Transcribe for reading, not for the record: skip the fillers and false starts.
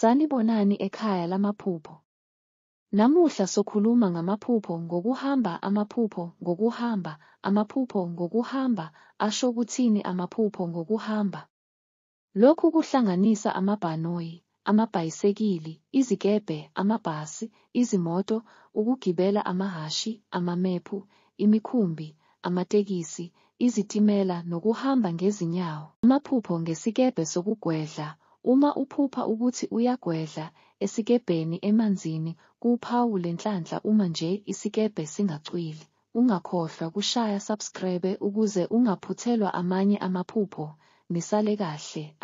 Sanibonani ekhaya lamaphupho. Namuhla sokhuluma ngamaphupho ngokuhamba amaphupho ngokuhamba amaphupho ngokuhamba asho kuthini amaphupho ngokuhamba. Lokhu kuhlanganisa amabhanoyi, amabhayisekili, izikebhe, amabhasi, izimoto, ukugibela amahhashi, amamephu, imikhumbi, amatekisi, izitimela nokuhamba ngezinyawo. Amaphupho ngesikebhe sokugwedla. Uma uphupha ukuthi uyagwedla esikebheni emanzini kuwuphawu lenhlanhla uma nje isikebhe singacwili. Ungakhohlwa kushaya subscribe ukuze ungaphuthelwa amanye amaphupho. Nisale kahle.